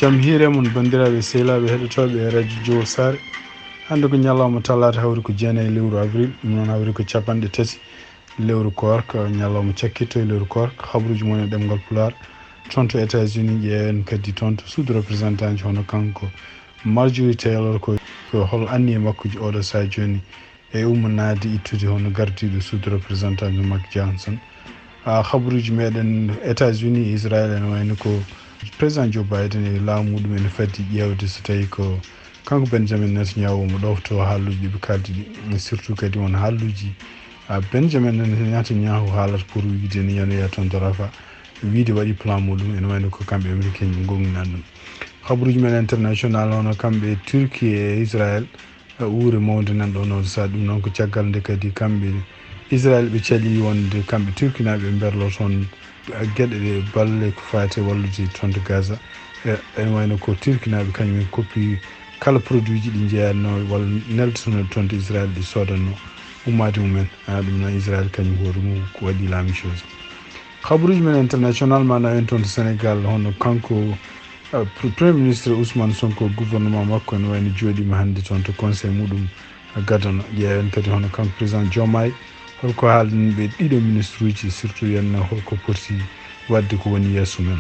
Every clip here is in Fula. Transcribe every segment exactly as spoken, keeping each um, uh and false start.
Jam hiire mon, banndiraaɓe sehilaaɓe heɗotooɓe e radio Jowol Saare. Hannde ko ñalawma talaata, hawri ko jeenayi lewru avril, ɗum noon hawri ko capanɗe tati lewru koorka, ñalawma cakkitto e lewru koorka. Habruuji mon e ɗemngal Pulaar. Toon to États-Unis, ƴeewen kadi toon to Sud représentant ji, hono kanko Marjorie Taylor, ko, ko hol anniye makko ji oɗo sahaa jooni e ummoraade ittude hono gardiiɗo Sud représentant ji Mike Johnson. A, habruuji meɗen États-Unis, Israël ene wayno ko président Joe Biden e laamu muɗum ene faddi ƴeewde so tawi ko kanko Benjamin Netanyahu omo ɗofto haalluuji ɗi ɓe kaaldi ɗi, surtout kadi won haalluuji, a, Benjamin Netanyahu haalata pour wiide ne yanoya toon to Rafah, wiide waɗi plan muɗum, ene wayno ko kamɓe Américain ɓe gomɗinani ɗum. Habruuji men international hono kamɓe Turquie e Israël, e uure mawnde nan ɗo noon. Saɗa ɗum noon ko caggal nde kadi kamɓe Israël ɓe calii wonde kamɓe Turkinaaɓe ɓe mberlo toon, e, geɗe ɗe balle ko faati e wallude toon to Gaza. E, ene wayno ko Turkinaaɓe kañum en koppi kala produit ji ɗi njeyanno walla neldutuno toon to Israël ɗi soodanno ummaade mumen. A, ɗum noon Israël kañum hoore mum ko waɗi la même chose. Habruuji men international ma nawen toon to Sénégal, hono kanko, a, pr-, Premier Ministre Ousmane Sonko, gouvernement makko ene wayno jooɗiima hannde toon to conseil muɗum gadano. Ƴeewen kadi hono kanko président Diomaye, holko haaldan ɓe ɗiɗo ministre uji, surtout yen holko poti waɗde ko woni yeeso men.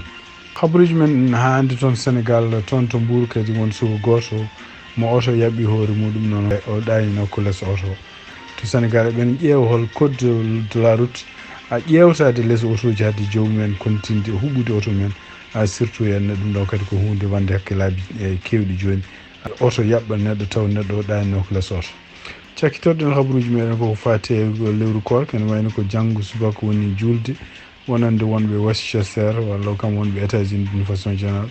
Habruuji men haa hannde toon Sénégal, toon to Mbour kadi won suka gooto mo oto yaɓɓi hoore muɗum noon, o ɗaanino ko les oto. To Sénégal, eɓen ƴeewa hol code de la route, a, ƴeewtaade les otooji haade joomum en kontinde huɓɓude oto mum en, a, surtout en ɗum ɗo kadi ko huunde wonde hakkillaaji, e, keewɗi jooni. Oto yaɓɓa neɗɗo taw neɗɗo o ɗaanino ko les oto. Cakkitoɗen habruuji meɗen ko ko faati e lewru koorka, ene wayno ko janngo subaka woni juulde wonande wonɓe Westchester walla kam wonɓe États-Unis d'une façon générale.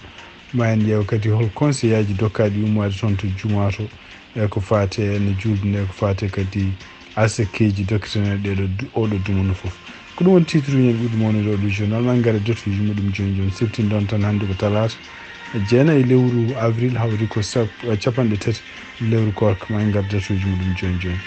Ma en ƴeew kadi hol conseillaaji dokkaaɗi ummaade toon to jumaa to, e ko faati e no juulde nde, ko faati kadi asakeeji dokketeeɗi ɗeeɗo du-, oɗo dumunna fof. Ko ɗum woni titre uji men ɓurɗi mawnude oɗo journal. Ma en ngar e datuuji muɗum jooni jooni. Siftinɗon tan hannde ko talaata, jeenayi lewru avril, hawri ko sap-, capanɗe tati lewru koorka. Ma en ngar datuuji muɗum jooni jooni.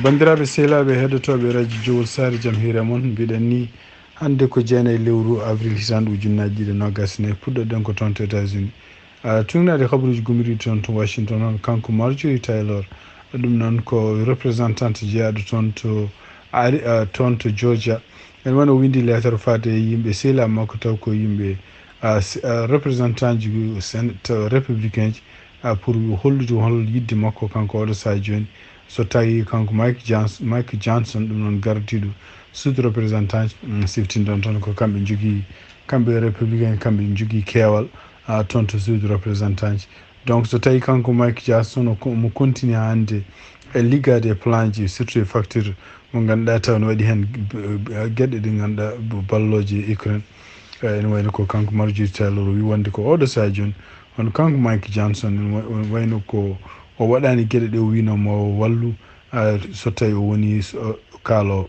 Banndiraaɓe sehilaaɓe heɗotooɓe radio Jowol Saare, jam hiire mon. Mbiɗen ni hannde ko jeenayi lewru avril hitaande ujunnaaji ɗiɗi e noogaas e nayi, puɗɗoɗen ko toon to États-Unis. A, tuugnaade habruuji gumiriiɗi toon to Washington, hono kanko Marjorie Taylor, ɗum noon ko représentante jeyaaɗo toon to Ari-, a, toon to Georgia. Ene wano o winndi leetar faade e yimɓe sehilaaɓe makko, taw ko yimɓe, a, s-, a, représentant ji sen-, taw républicain ji, a, pour hollude hol yiɗde makko kanko oɗo sahaa jooni. So tawi kanko Mike Johnson, Mike Johnson, ɗum noon gardiiɗo Sud représentant, mm, siftinɗon tan ko kamɓe njogii, kamɓe républicain, kamɓe njogii keewal, a, toon to Sud représentant ji. Donc, so tawi kanko Mike Johnson o ko-, omo continue hannde e liggaade e plan ji, surtout e facture mo ngannduɗaa taw ne waɗi heen, eh, geɗe ɗe ngannduɗaa ballooje e Ukraine. Eh, ene wayno ko kanko Marjorie Taylor o wi wonde ko oɗo sahaa jooni, hono kanko Mike Johnson, ene wa-, wayno ko o waɗaani geɗe ɗe o wiino mo wallu, eh, so tawi o woni so, kaaloowo.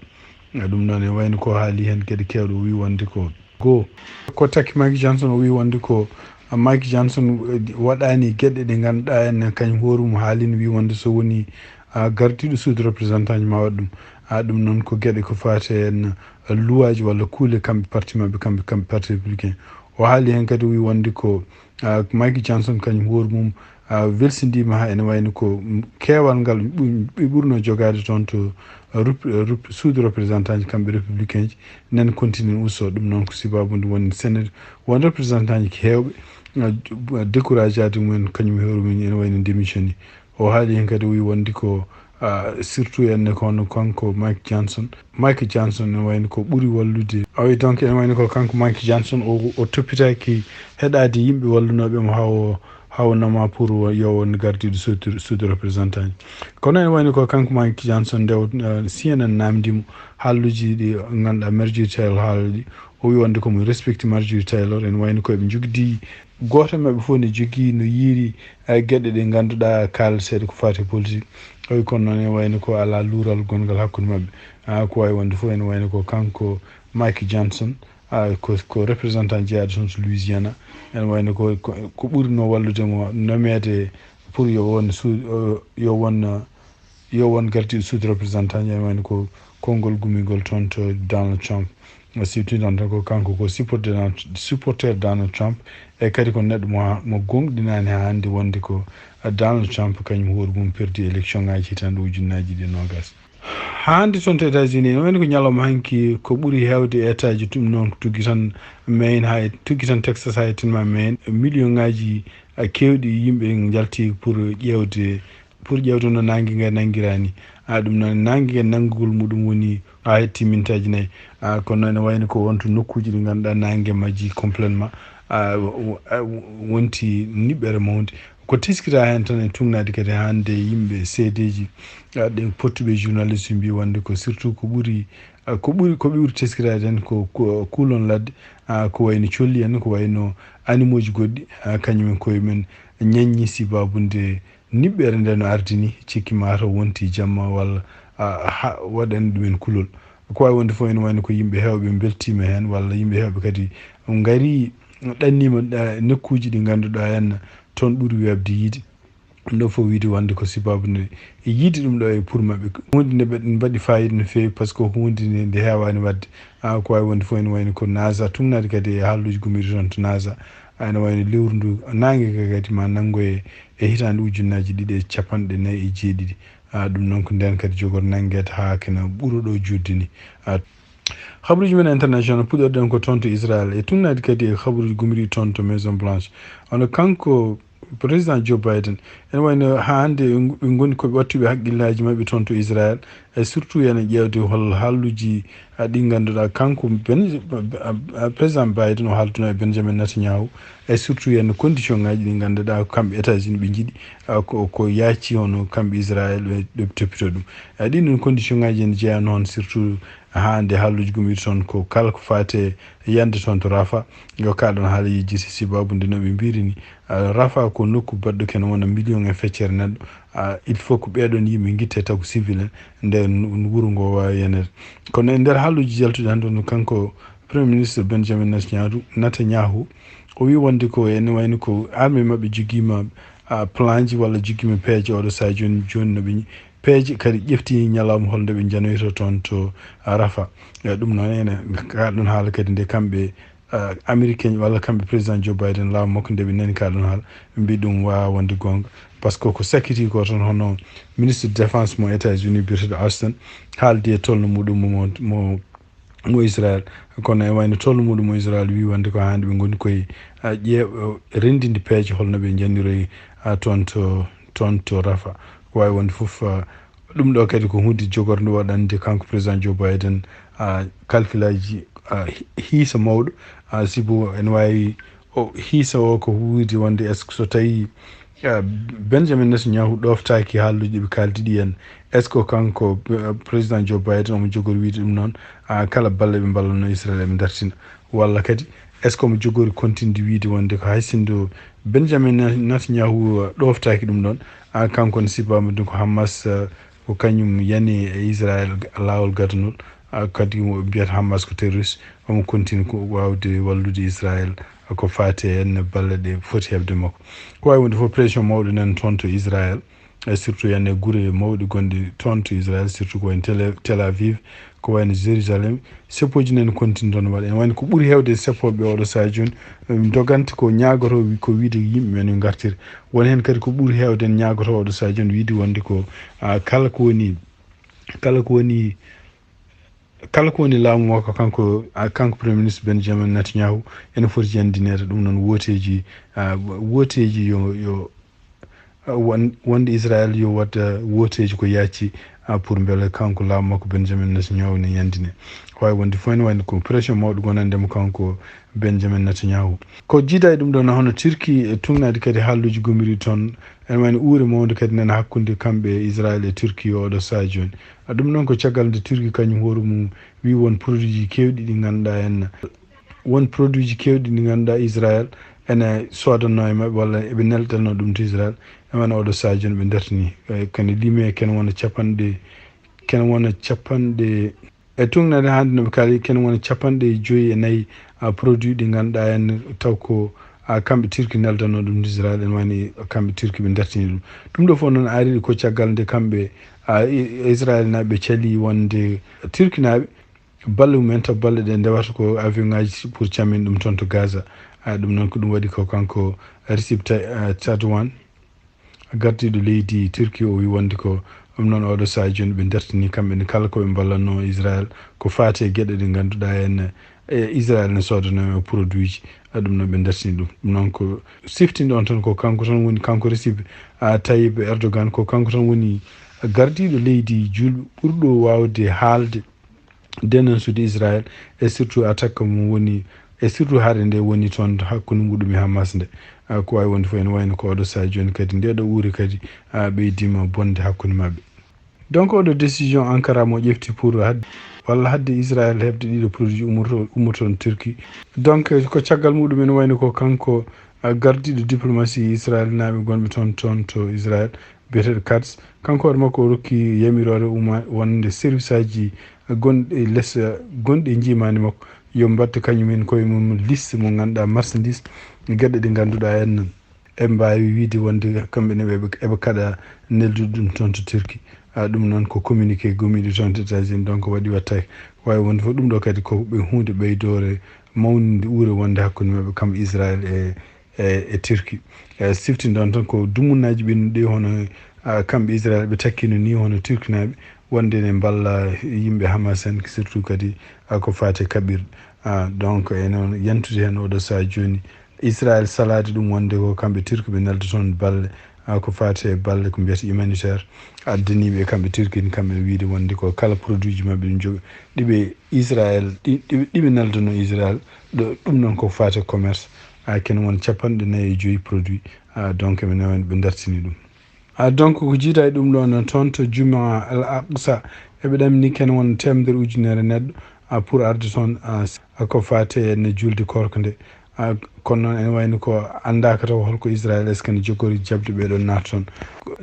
Eh, ɗum noon ene wayno ko haali heen geɗe keewɗe, o wi wonde ko goo. Ko takki Mike Johnson, o wi wonde ko, ah, Mike Johnson, eh, waɗaani geɗe ɗe ngannduɗaa en, kañum hoore mum haalino, wi wonde so woni, ah, gardiiɗo Sud représentant ji ma waɗ ɗum. Ah, ɗum noon ko geɗe ko faati en, ah, luwaaji walla kuule kamɓe parti maɓɓe, kamɓe, kamɓe parti républicain. O haali heen kadi, o wi wonde ko, ah, Mike Johnson kañum hoore mum, ah, welsindiima haa ene wayno ko, mm, keewal ngal ɓu-, ɓe ɓurno jogaade toon to, ah, rup-, ah, rup-, Sud représentant ji kamɓe républicain ji, nen continue usto. Ɗum noon ko sibaabu nde woni Sénégal won représentant ji heewɓe, ah, découragé aade mumen, kañum e hoore mum ene wayno démissionné. O haali heen kadi, o wi wonde ko, ah, surtout enne ko hono kanko Mike Johnson. Mike Johnson ene wayno ko ɓuri wallude. Awi donc ene wayno ko kanko Mike Johnson o, o toppitaaki heɗaade yimɓe wallunooɓe mo haa o, haa o nama pour yo won gardiiɗo Sud, Sud représentant ji. Kono ene wayno ko kanko Mike Johnson nde o, ah, C N N naamndi mo haalluuji ɗi ngannduɗaa Marjorie Taylor haali ɗi. O wi wonde ko mo respecti Marjorie Taylor, ene wayno ko eɓe njogdi, gooto e maɓɓe fof ne jogii no yiiri, eh, geɗe ɗe ngannduɗaa kaalateeɗe ko faati e politique. O wi kono noon ene wayno ko alaa luural gonngal hakkunde maɓɓe. Ah, ko waawi wonde fof ene wayno ko kanko Mike Johnson, Ah, ko, ko représentant jeyaaɗo toon to Louisiana. Ene wayno ko, ko, ko ɓurno wallude mo nomeede pour yo won su-, o, yo won, yo won gardiiɗo sous-représentant, ene wayno ko konngol gummingol toon to Donald Trump. Si tawii noon tan ko kanko ko supporter Donald, supporter Donald Trump, e kadi ko neɗɗo mo, mo gooŋɗinaani haa hannde wonde ko, ah, Donald Trump kañum hoore mum perdi élection ŋaaji hitaande ujunnaaji ɗiɗi e noogas. Haa hannde toon to États-Unis, ene wayno ko ñalawma hanki ko ɓuri heewde État ji ɗum noon ko tuggi tan Maine haa e, tuggi tan Texas haa e tinma Maine, million ŋaaji, ah, keewɗi yimɓe njalti pour ƴeewde, pour ƴeewde no naange nge nanngirani. Ah, ɗum noon naange nge nanngugol muɗum woni haa hetti mintaaji nayi. Ah, kono noon ene wayno ko won to nokkuuji ɗi ngannduɗaa naange majji complètement, ah, wo-, wo-, ah, wonti niɓɓere mawnde. Ko teskita heen tan e tugnaade kadi hannde yimɓe seedeeji, ah, ɗe pottuɓe journaliste mbi wonde ko surtout ko ɓuri, ah, ko ɓuri, ko ɓe ɓuri teskitaade heen ko, ko kuulon ladde, ah, ko wayno colli en, ko wayno animaux ji goɗɗi, ah, kañum en koye mum ñaññi sibaabu nde niɓɓere nde no ardini, cikki ma taw wonti jamma walla, ah, ha, waɗani ɗumen kulol. Ko waawi wonde fof ene wayno ko yimɓe heewɓe mbeltiima heen, walla yimɓe heewɓe kadi ngari ɗanniima, ah, nokkuuji ɗi ngannduɗaa en toon ɓuri weeɓde yiide. Ɗum ɗo fof wiyde wonde ko sibaabu nde yiide ɗum ɗo e pour maɓɓe. Huunde nde ɓe mbaɗi faayiida no feewi, par ce que ko huunde nde, nde heewaani waɗde. Ah, ko waawi wonde fof ene wayno ko NASA, tugnaade kadi e haalluuji gummiiɗi toon to NASA. Ah, ene wayno lewru ndu naange ka kadi ma nanngoye e hitaande ujunnaaji ɗiɗi e capanɗe nayi e jeeɗiɗi. Ah, ɗum noon ko ndeen kadi jogor nanngeede haa kena ɓura ɗo juutde ni. Ah, habaruuji men international puɗɗorɗen ko toon to Israël e tugnaade kadi e habaruuji gummiiɗi toon to Maison Blanche. Hono kanko Président Joe Biden, ene wayno haa hannde ɓe ngoni ko ɓe wattuɓe hakkillaaji maɓɓe toon to Israël, e surtout ene ƴeewde hol haalluuji, ah, ɗi ngannduɗaa kanko Ben-, ah, ah, Président Biden o haalduno e Benjamin Netanyahu, e surtout ene condition ŋaaji ɗi ngannduɗaa kamɓe États-Unis ɓe njiɗi, ah, ko, ko yaaci hono kamɓe Israël ɓe, ɓe toppito ɗum. Ah, ɗin ɗon condition ŋaaji ene jeyaa noon surtout haa nde haalluuji gummiiɗi toon ko kala ko faati e yande toon to Rafa, yo kaa ɗoon haala yejjiti sibaabu nde no ɓe mbiri ni, ah, Rafa ko nokku baɗɗo kene wona million e feccere neɗɗo. Ah, il faut ko ɓee ɗoon yimɓe ngitte taw ko civil en, nde n-, wuro ngo waawi yeneede. Kono e nder haalluuji jaltuɗi hannde on, kanko Premier Ministre Benjamin Netanyahu, Netanyahu, o wii wonde ko ene wayno ko armée maɓɓe jogiima, ah, plan ji walla jogiima peeje oɗo sahaa jooni, jooni no ɓe peeje kadi ƴefti ñalawma holnde ɓe janoyta toon to, ah, Rafa. E ɗum noon ene kaa ɗoon haala kadi nde kamɓe, ah, Américain walla kamɓe Président Joe Biden laamu makko nde ɓe nani kaa ɗoon haala, ɓe mbi ɗum waawaa wonde goonga. Par ce que ko sakkiti ko tan hono ministre de défense mo États-Unis biyeteeɗo Austin haaldi e tolno muɗum mo, mo, mo Israël. Kono e wayno tolno muɗum mo Israël wii wonde ko haande ɓe ngoni koye, ah, ƴee-, renndinde peeje holno ɓe njanniroyi, ah, toon to, toon to Rafa. Ko waawi wonde fof, ah, ɗum ɗo kadi ko huunde jogornde waɗande kanko Président Joe Biden, ah, calculaji, ah, hi-, hiisa mawɗo, ah, sibu ene waawi o hiisa o ko wuyde wonde est-ce que so tawii, ah, Benjamin Netanyahu ɗooftaaki haalluuji ɗi ɓe kaaldi ɗi en, est-ce que kanko, ah, Président Joe Biden omo jogori wiyde ɗum noon, ah, kala balle ɓe mballano Israël eɓe dartina? Walla kadi, est-ce que omo jogori kontinde wiyde wonde ko hay sinno Benjamin Netanyahu ɗooftaaki ɗum ɗoon, ah, kanko ne sibaama ɗum ko Hamas, ah, ko kañum yani e Israël laawol gadanol, ah, kadi mo mbiyata Hamas ko terroriste, omo kontini ko waawde wallude Israël, ah, ko faati e heen balle ɗe foti heɓde makko. Ko waawi wonde fof pression mawɗo nan toon to Israël, e surtout yani e gure mawɗe gonɗe toon to Israël, surtout ko wayno Tel, Tel Aviv, ko wayno Jérusalem, seppooji nani kontini toon waɗa. Ene wayno ko ɓuri heewde e seppooɓe oɗo sahaa jooni, um, dogante ko ñaagoto wi-, ko wiyde yimɓe men yo ngartir. Won heen kadi ko ɓuri heewde en ñaagoto oɗo sahaa jooni wiyde wonde ko, ah, kala ko woni, kala ko woni, kala ko woni laamu makko kanko, ah, kanko Premier Ministre Benjamin Netanyahu ene foti yanndineede ɗum noon wooteeji, ah, wooteeji yo, yo, ah, won-, wonde Israël yo waɗ, ah, wooteeji ko yaaci, ah, pour mbele kanko laamu makko Benjamin Netanyahu ne yanndine. Ko waawi wonde fof ene wayno ko pression mawɗo gonande mo kanko Benjamin Netanyahu. Ko jiida e ɗum ɗoon hono Turquie e tugnaade kadi haalluuji gummiiɗi toon, ene wayno uure mawnde kadi nana hakkunde kamɓe e Israël e Turquie oɗo sahaa jooni. Ah, ɗum noon ko caggal nde Turquie kañum hoore mum wii won produit ji keewɗi ɗi ngannduɗaa en, won produit ji keewɗi ɗi ngannduɗaa Israël ene soodannoo e maɓɓe walla eɓe neldanoo ɗum to Israël. E wano oɗo sahaa jooni ɓe dartini, eh, kene lime kene wona capanɗe, kene wona capanɗe, E tungnaade hannde no ɓe kaali ken woni capanɗe joyi e nayi a produit ɗi ngannduɗaa en taw ko a kamɓe Turki neldano ɗum Israel en wani kamɓe Turki ɓe dartini ɗum. Ɗum ɗo fof noon ari ko caggal nde kamɓe a Israel naaɓe ɓe cali wonde Turki naaɓe balle mumen taw balle ɗe ndewata ko avion ngaji pour cammin ɗum toon to Gaza. A ɗum noon ko ɗum waɗi ko kanko Recep Tay- a, Erdogan gardiiɗo leydi Turki o wi wonde ko ɗum noon oɗo sahaa jooni ɓe dartini kamɓe ne kala ko ɓe mballanno Israel ko faati e geɗe ɗe ngannduɗaa en e Israel ne soodano e produit ji a ɗum noon ɓe dartini ɗum. Ɗum noon ko siftinde on tan ko kanko tan woni kanko Recep a Tayyip Erdogan ko kanko tan woni gardiiɗo leydi julɓe ɓurɗo waawde haalde denansude Israel e surtout attaque mum woni e surtout haare nde woni toon hakkunde muɗum e Hamas nde. Ah, ko wawi wonde fof ene wayno ko oɗo saha joni kadi nde ɗo ɓuuri kadi ah, ɓeydima bonde hakkunde maɓɓe. Donc oɗo décision Ankara mo ƴefti pour hadde walla hadde Israel heɓde ɗiɗo produit ummoto ummoto toon Turquie. Donc ko caggal muɗum ene wayno ko kanko ah, gardiɗo diplomatie Israel naaɓe gonɓe toon toon to Israel biyeteeɗo Katz. Kanko hoore makko o rokki yamiroore uma wonde service aji gonɗi e les gonɗi e njiimaandi makko yo mbaɗtu kañum en koye mum liste mo ngannduɗaa marchandise e geɗe ɗe ngannduɗaa en eɓe mbaawi wiyde wonde kamɓe ne eɓe eɓe kaɗa neldude ɗum toon to Turquie. A ɗum noon ko communiqué gomiiɗo toon to États-Unis donc waɗi wattake wawi wonde fof ɗum ɗo kadi ko ɓe huunde ɓeydoore mawninde uure wonde hakkunde maɓɓe kamɓe Israel e e e Turquie. E siftinde on tan ko dumunnaaji ɓennuɗi hono ah, kamɓe Israel ɓe takkino ni hono Turkinaaɓe wonde ne mballa yimɓe Hamas en surtout kadi ah, ko faati e kaɓirɗe. Ah, donc e noon yantude heen oɗo saha jooni Israel salaade ɗum wonde ko kamɓe Turki ɓe nelda toon balle ah, ko faati e balle ko mbiyata humanitaire addaniiɓe e kamɓe Turki ni kamɓe wiide wonde ko kala produit ji maɓɓe ɗum joɓe ɗiɓe Israel ɗi- ɗiɓe ɗiɓe neldano Israel ɗo ɗum noon ko faati e commerce a ken won capanɗe nayi e joyi produit a donc ɓe nawen ɓe dartini ɗum a donc ko jiida e ɗum ɗo noon toon to juma al aqsa eɓe ɗamini ken won temedere ujunere neɗɗo a pour arde toon a ko faate ne julde korko nde a kono noon ene wayno ko anndaka taw holko Israel est ce que ne jogori jaɓde ɓeɗon naata toon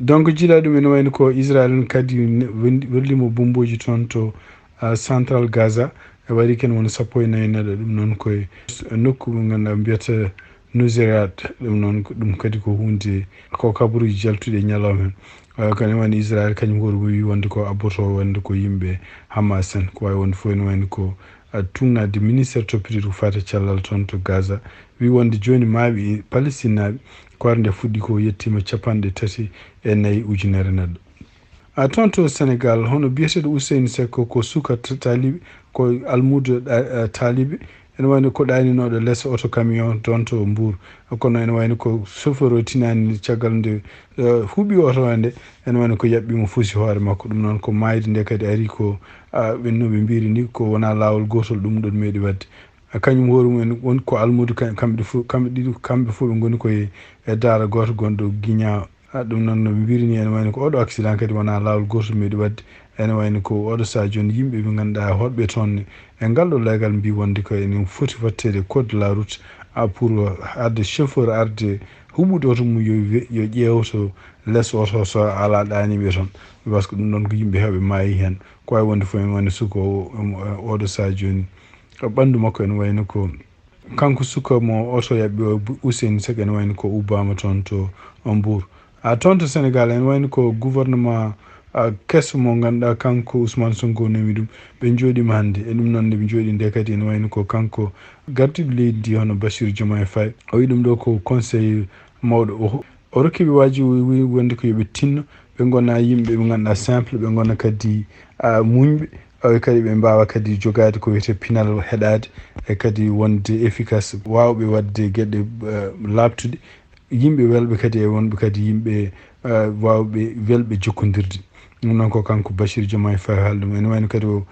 donc jiida ɗum ene wayno ko Israel kadi ne- wendi- wellimo bomboji toon to ah, central Gaza e waɗi ken woni sappo e nayi neɗɗo ɗum noon koye nokku mo ngannduɗaa mbiyata Nuseirat ɗum noon ko- ɗum kadi ko hunde ko kabaruji jaltuɗi e ñalawma hen wawi kadi woni Israel kañum hoore mum wi wonde ko abboto wonde ko yimɓe Hamas en ko wawi wonde fof ene wayno ko ah, tunnade ministére toppitiiɗo ko fati cellal toon to Gaza wi wonde joni maaɓe Palestine naaɓe koore nde fuɗɗi ko yettima capanɗe tati e nayi ujunere neɗɗo A toon to Senegal, hono biyeteeɗo Ousseynou Seck ko suka t- taalibe, ko almuudo ɗa- eh, taalibe, ene wayno ko ɗaaninooɗo les oto camion toon to Mbour. Kono ene wayno ko chauffeur o tinaani caggal nde eh, huɓi oto o nde, ene wayno ko yaɓɓi mo fusi hoore makko. Ɗum noon ko maayde nde kadi ari ko ah, ɓen no ɓe mbiri ni ko wona laawol gootol ɗum ɗon meeɗi waɗde. Ah, kañum hoore mum en won ko almuudo ka- kamɓe ɗi fof kamɓe ɗiɗo kamɓe fof ɓe ngoni koye e daara gooto gonɗo Guinea. Ah, ɗum noon no ɓe mbiri ni ene wayno ko oɗo accident kadi wona laawol gootol meeɗi waɗde ene wayno ko oɗo saha jooni yimɓe ɓe ngannduɗaa hoɗɓe toon e ngal ɗo leegal mbi wonde ko ene foti watteede code de la route ah, pour arde chauffeur arde huɓɓude oto mum yo we- yo ƴeew to les oto so alaa ɗaaniiɓe toon parce que ɗum ɗon ko yimɓe heewɓe maayi heen ko wawi wonde fof ene wayno suka o- o- oɗo saha jooni ɓanndu makko ene wayno ko Kanko suka mo oto yaɓɓi o Ousseynou Seck ene wayno ko ubbama toon to Mbour. A toon to Sénégal ene wayno ko gouvernement a keso mo ganduɗa kanko Ousmane Sonko nemi ɗum ɓe jooɗima hannde e ɗum noon nde ɓe jooɗi nde kadi ene wayno ko kanko gardiɗo leydi ndi hono Bassirou Diomaye Faye o wi ɗum ɗo ko conseil mawɗo o o rokkiɓe waaji wi wonde ko yoɓe tinno ɓe gona yimɓe ɓe ganduɗa simple ɓe gona kadi a muñɓe awe kadi ɓe mbawa kadi jogade ko wiyete pinal heɗade e kadi wonde efficace wawɓe wadde gueɗe eh, labtuɗe yimɓe welɓe kadi e wonɓe kadi yimɓe eh, wawɓe welɓe jokkodirde ɗum noon ko kanko Bachir Diomaye Faye haali ɗum ene wayno kadi o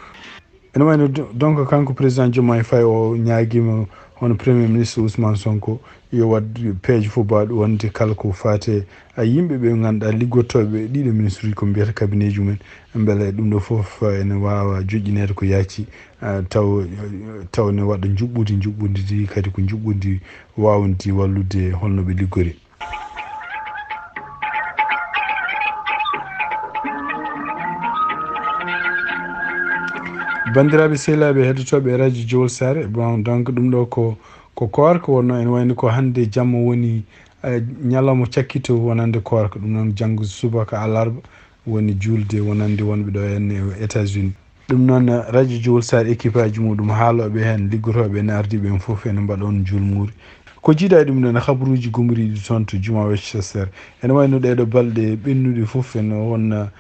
ene wayno do- donc kanko président Diomaye Faye o ñaaguima hono premier ministre Ousmane Sonko yo waɗ peeje fof mbaɗ wonde kala ko faate a yimɓe ɓe ganduɗa liggottoɓe ɗiɗo ministre uji ko mbiyata cabinet ji mumen beele ɗum ɗo fof ene wawa joƴƴinede ko yacci ah, taw taw ne waɗa juɓɓudi juɓɓudi ndi kadi ko juɓɓudi wawdi wallude holno ɓe liggori Banndiraaɓe sehilaaɓe heɗotooɓe radio Jowol Saare, bon, donc ɗum ɗo ko, ko koorka wonno, ene wayno ko hannde jamma woni, eh, ñalawma cakkito wonande koorka, ɗum noon janngo subaka alarba woni juulde wonande wonɓe ɗo henne e États-Unis. Ɗum noon, radio Jowol Saare, équipe aji muɗum, haalooɓe heen, liggotooɓe ene ardiiɓe en fof ene mbaɗa on njuulmuuri. Ko jiidaa e ɗum ɗoon, habaruuji gumoriiɗi toon to juma Westchester. Ene wayno ɗeeɗo balɗe ɓennuɗe fof ene wonna,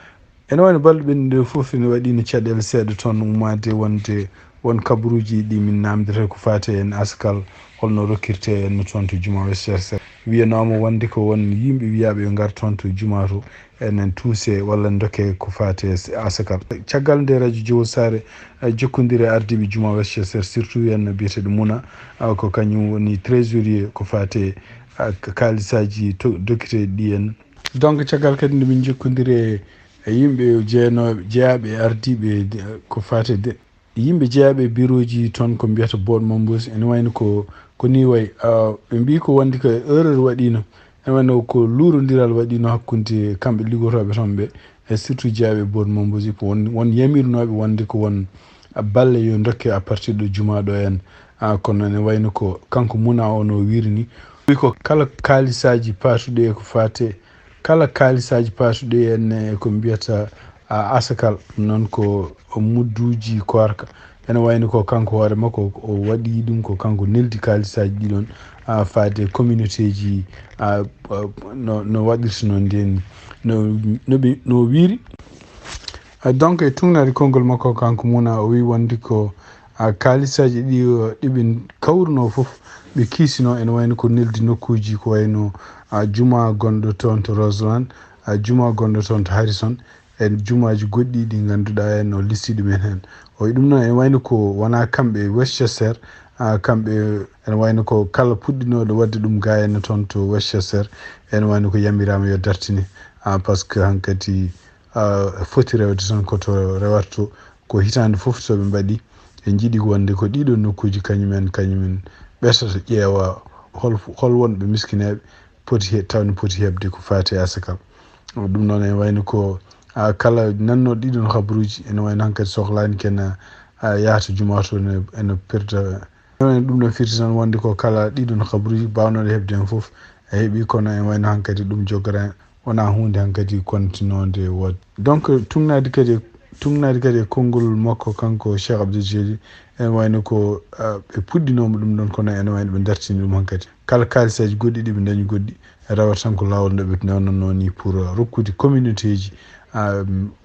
ene wayno balɗe ɓennuɗe fof ene waɗiino caɗeele seeɗa toon ummaade wonde won kabaruuji ɗi min naamndata ko faati en askal, holno rokkirtee en toon to juma Westchester. Wiyanooma wonde ko won yimɓe wiyaaɓe yo ngar toon to juma to, enen tuuse walla dokke ko faati e askal. Caggal nde radio Jowol Saare, eh, jokkondiri e ardiiɓe juma Westchester, surtout en biyeteeɗo Muna, ah, ko kañum woni trésorier ko faati e, ah, kaalisaaji to-, dokkiteeɗi ɗi en. Donc, caggal kadi nde min jokkondiri e, e yimɓe jeenooɓe, jeyaaɓe e ardiiɓe de-, ko faati e de-, yimɓe jeyaaɓe e birooji toon ko mbiyata board members, ene wayno ko, ko ni wayi, ah, ɓe mbii ko wonde ko erreur waɗiino, ene wayno ko luurondiral waɗiino hakkunde kamɓe liggotooɓe toon ɓe, e surtout jeyaaɓe e board members, ko won, won yamirnooɓe wonde ko won balle yo dokke à partir de juma ɗo en. Ah, kono ene wayno ko kanko Muna o no wiiri ni, wi ko kala kaalisaaji paatuɗi e ko faati, kala kaalisaaji paatuɗi en e ko mbiyata, ah, asakal, noon ko mudduuji koorka. Ene wayno ko kanko hoore makko o waɗi ɗum, ko kanko neldi kaalisaaji ɗi ɗoon, ah, faade communautéji, ah, ah, no, no waɗirta noon ndeen, no, no ɓe, no wiiri. Ah, donc, e tuugnaade konngol makko, kanko Muna, o wi wonde ko, ah, kaalisaaji ɗi, o, ɗi ɓe kawruno fof, ɓe kiisino, ene wayno ko neldi nokkuuji ko wayno, ah, juma gonɗo toon to Roseland, ah, juma gonɗo toon to Harrison, e jumaaji goɗɗi ɗi ngannduɗaa en o listi ɗumen heen. O wi ɗum noon, ene wayno ko wonaa kamɓe Westchester, ah, kamɓe, ene wayno ko kala puɗɗinooɗo waɗde ɗum ga en toon to Westchester, ene wayno ko yamiraama yo dartine, ah, parce que hankadi, ah, foti rewde toon ko to rewata to, ko hitaande fof so ɓe mbaɗi, ɓe njiɗi wonde ko ɗiɗo nokkuuji kañumen, kañumen ɓetata ƴeewa hol, hol wonɓe miskineeɓe poti he-, tawde poti heɓde ko faati e asakal. Ɗum noon ene wayno ko, ah, kala nanno ɗiɗon habaruuji, ene wayno hankadi sohlaani ken, ah, yahata juma to ene, ene perda. Ene wayno ɗum ɗon firti tan wonde ko kala ɗiɗon habaruuji baawnooɗo heɓde heen fof a heɓi, kono ene wayno hankadi ɗum jogora wonaa huunde hankadi kontinoonde woodde. Donc, tuugnaade kadi, tuugnaade kadi e konngol makko kanko Cheikh Abdou Djeli, ene wayno ko, ah, ɓe puɗɗinooma ɗum ɗon, kono ene wayno ɓe dartini ɗum hankadi. Kala kaalisaaji goɗɗi ɗi ɓe ndañi goɗɗi, rewata tan ko laawol nde ɓe ndewnatnoo ni pour, ah, rokkude communautéji, ah,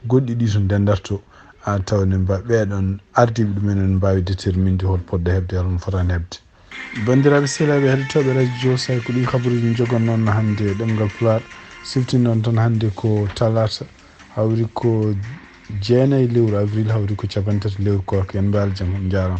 goɗɗi ɗi to ndenndarto, ah, tawa ne mba-, ɓeeɗon ardiiɓe ɗumen ene mbaawi déterminde hol poɗɗo heɓde, hol mo fotaani heɓde. Banndiraaɓe sehilaaɓe heɗotooɓe radio Jowol Saare, ko ɗi habaruuji min njogannoo hannde e ɗemngal Pulaar. Siftinnoon tan hannde ko talaata, hawri ko jeenayi lewru avril, hawri ko cappanɗe tati lewru koorka. En mbaal jam, on njaaraama.